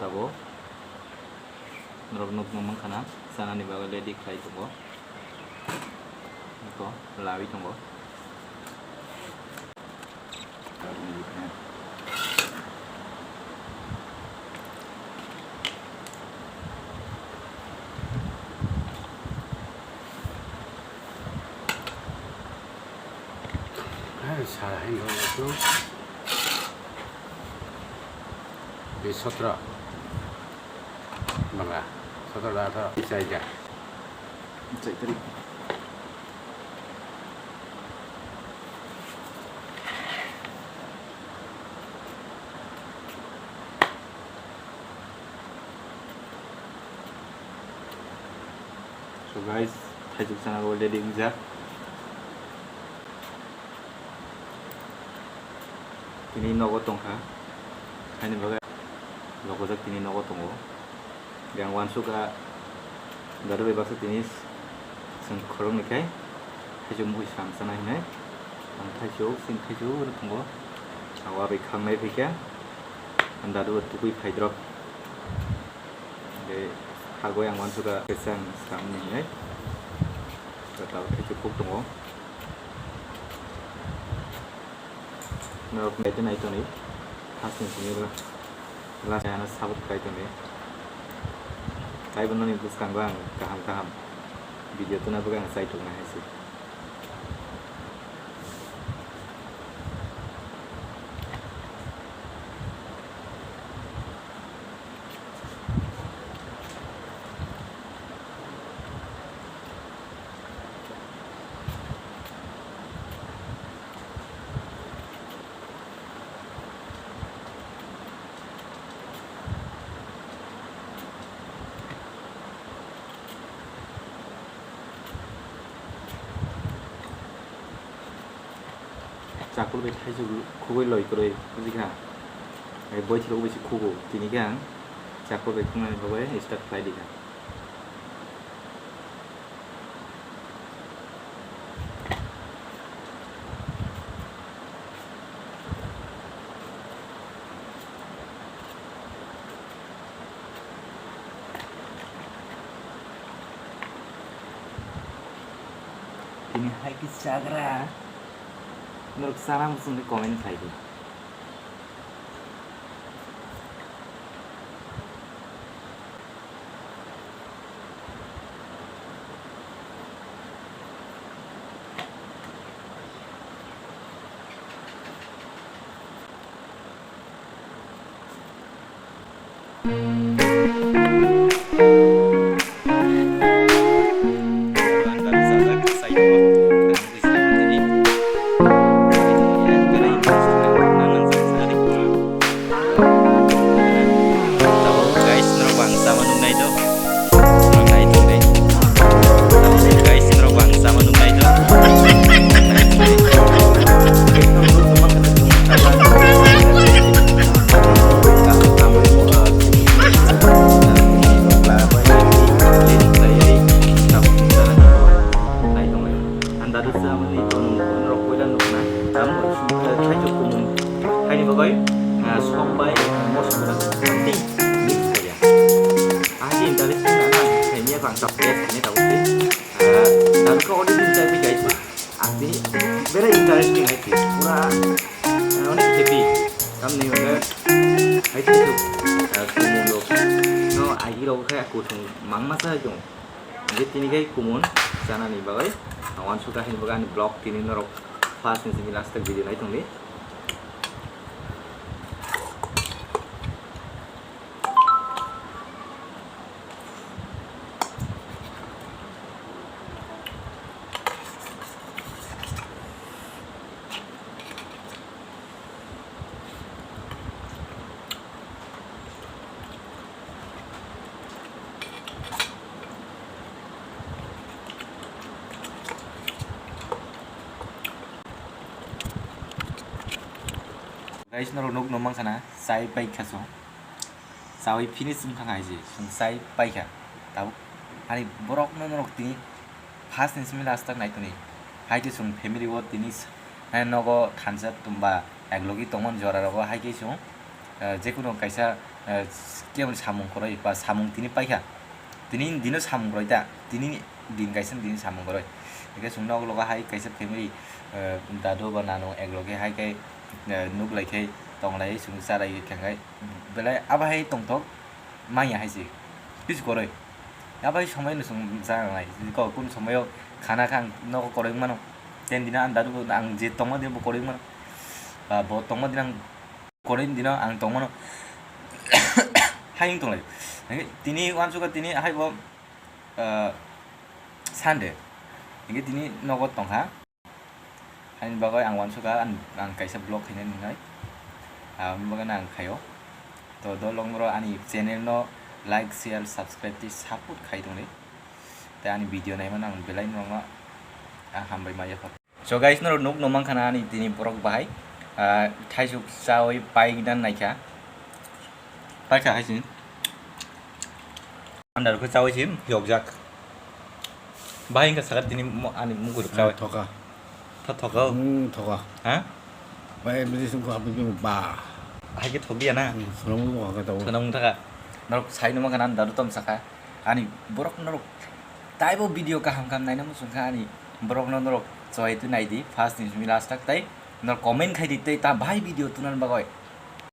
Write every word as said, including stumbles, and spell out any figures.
Abo norok nukno mankha na, chanani bagwi ready khlai tongo. Iko lawi tongo. Hai, sal hai, no, no. Di sotro. Banga. Sotro da, atharo. Di saida. Chai tarik. So guys, thaichuk chana already wngjak. Tini nogo tongkha, haini bagwi logojak tini nogo tongo. Yang wansukha dadu bai baksa tini chwng khoroknwi khai thaichuk mui sam chana hinwi ang thaichuk chini thaichuk tongo. Ang ua bai khangnai phaikha, ang dadu bai tubui phaidrop. Hingke sagoi ang wansukha kesa ang samni hinwi. Tabuk khe kuk tongo. Norok naitwi naitwi ni first ni simi last ano support khlai tongdi. Taibo noni bwskango ang kaham kaham video tuna bagwi ang chai tongnai hai se. Chakur bai thaichuk khugui loi kwrwi bujikha. Ai boithirok bai se khugo. Tini khe ang chakur bai khungnani bagwi start khlai di kha. Tini hai khe chagra. Norok chana muchungwi comment khlai di. Guys, norok bangsa ma nuknai do. Norok nai tongdi. Guys, norok bangsa ma nuknai do. Norok nai tongdi. Nai tonglai. Ang dadu sa mani tong norok koila nukna. Tamo, eh, thaichuk kumung. Haini bagwi, ah, sok bai, mosok bai, mix kaya. Ah, di interesting na, na, khaimya ko ang tak test khainai tabuk di. Ah, dadu ko audio din chai guys. Ang di, very interesting hai di. Pura, eh, onek happy. Tamni bagwi, hai di tu, eh, kumung lo. No, agi rok khe kusung mangma sa jong. Hingke tini khe kumun chanani bagwi ang wansukha, hini bagwi ani vlog tini norok first ni simi last tak video nai tongdi. Guys, norok nukno mankha na, chai paikha chwng. Chaui finish wngkha hai se, chwng chai paikha. Tabuk ani borokno norok tini first ni simi last tak nai tongdi. Hai khe chwng family o tini s-, eh, nogo thansa tumba eklogi tongmani jora rogo hai khe chwng, eh, jekunu kaisa eh, kebo samung kwrwi ba samung tini paikha. Tini dino samung kwrwi ta, tini din kaisa tini samung kwrwi. Hingke chwng nok logo hai kaisa family, eh, dadu ba nanu ek loge hai khe, eh, nuk lai khe tong lai chwng cha lai khe khe belai abo hai tongthok manya hai se. Kis kwrwi. Abo hai somoi no chwng cha nai. Ko kun somoyo khana kha ang nogo kwrwi mano. Ten dina ang dadu bo ang je tongma dino bo kwrwi mano. Ba bo tongma dino ang kwrwi dino ang tongmano. Hai wng tonglai. Tini uansukha tini hai bo, ah, Sunday. Hingke tini nogo tongkha. Haini bagwi ang uansukha ang, ang kaisa vlog khainani hinwi. Aboni bagwino ang khaio. To dolong boro ani channel no like, share, subscribe tei support khai tongdi. Tei ani video naimano ang belai norokno ang hambai ma yapha. So guys, norok nuk no mankha na ani tini borok bahai, ah, thaisuk chawi pai dan naikha. Paikha hai sini. Andar khe chawi sim yokjak. Bahai wngkha sakha tini mo-, ani mukui rok chawi. Thoka. Tho thoka. Hmm, thoka. Ha? Bai bisi sungko api bi ba. Hai khe thok dia na. Hmm, sono mo ka tawo. Sono mo thaka. Norok sai no mankha na andar tom sakha. Ani borok norok taibo video kaham kaham naina muchungkha ani borok no norok choi tu naidi first ni simi last tak tai norok comment khai di tei ta bahai video tunan bagoi.